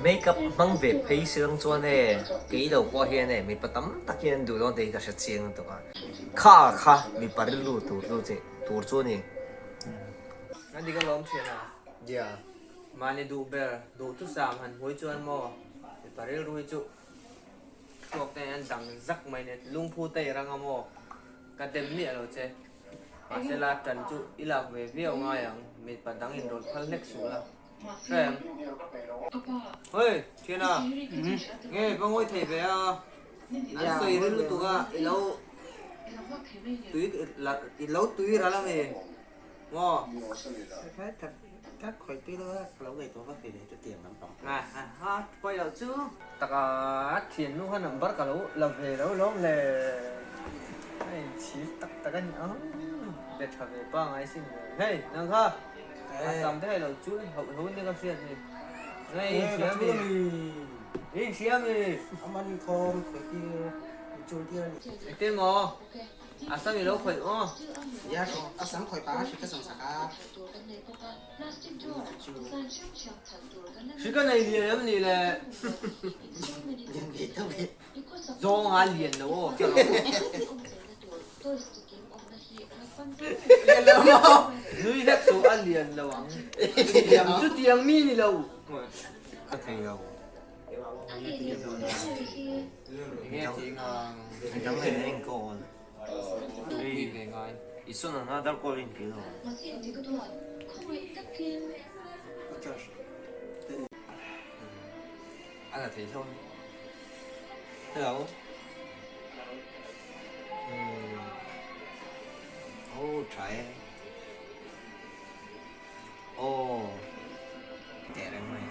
Makeup hmang ve phei si lang chuan e kei lo pawh hian e mipa tam tak hian an duh dawn tih hi ka hre chiang lutuk a, kha kha mipa rilru tur chu che. tur chu a ni. A dik alawm thian a. Yeah. Mahni duh ber, duhthusam han hmui chuan maw mipa rilru hi chu thluak te an dang zak mai nia, lungphu te i rang a maw? Ka dem miah lo che. Mahse la tan chu i lak ve viau ngai ang, mipa dang in rawn phal hlek suh la. Hre em? Hei, thiana, nge va ngawi thei ve a, an sawi ril lutuk a, i lo tui i lo tui ral ami maw? Ka khawi tui lo a, ka lo ngaihtuah vak ve chutiang lampang pawh. Ha ha, pawi loh chu. Taka thiannu kha number ka lo la ve lo lawm le. A inchhir tak tak a ni ang. Be tha ve pa ngai sin le. Hei, nang kha a sam te hei lo chul hauh hauh in ka hriat ni. Nge i inhria mi? I inhria mi? A man khawm khawih tir, chul tir a ni. Engtin maw? A sam i lo khawih aw. Nia, a sam khawih pah a hri ka zawng sak a. Hri ka nei lian em ni le? Lian ve deuh e. Zawng a lian lo aw. Lian lo maw? Nui hlek suh a lian lo ang. Chutiang chutiang mi ni lo. Ka thei lo. Enge tih ngang? Dang in enkawl. Tui ve ngai. I sawn ang a dar call in feel lo. A la thei hlawm. Hello. Oh tha e. Oh. Teh reng mai.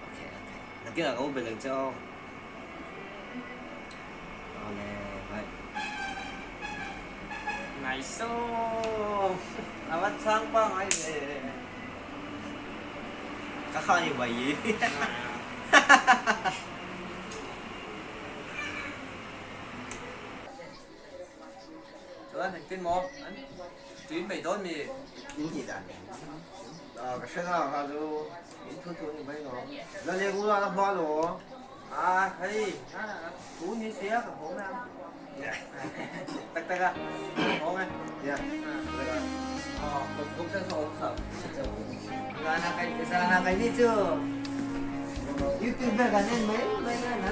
Okay okay. Nakinah ka u be leh che aw. Awle bye. Nice aw. A va chhang pa ngai ve. Ka kha ni bai i. Chuan engtin maw an tui mai dawn mi? In tih dan nen. Ka hre na kha chu in thu thu ni mai lo. La leng ula la hma lo. A hei thu ni sia ka hawng a. Tak tak a hawng e. Ya. Aw kum kum sang awm sa. Zana kai zana kai ni chu. YouTuber kan en mai mai na.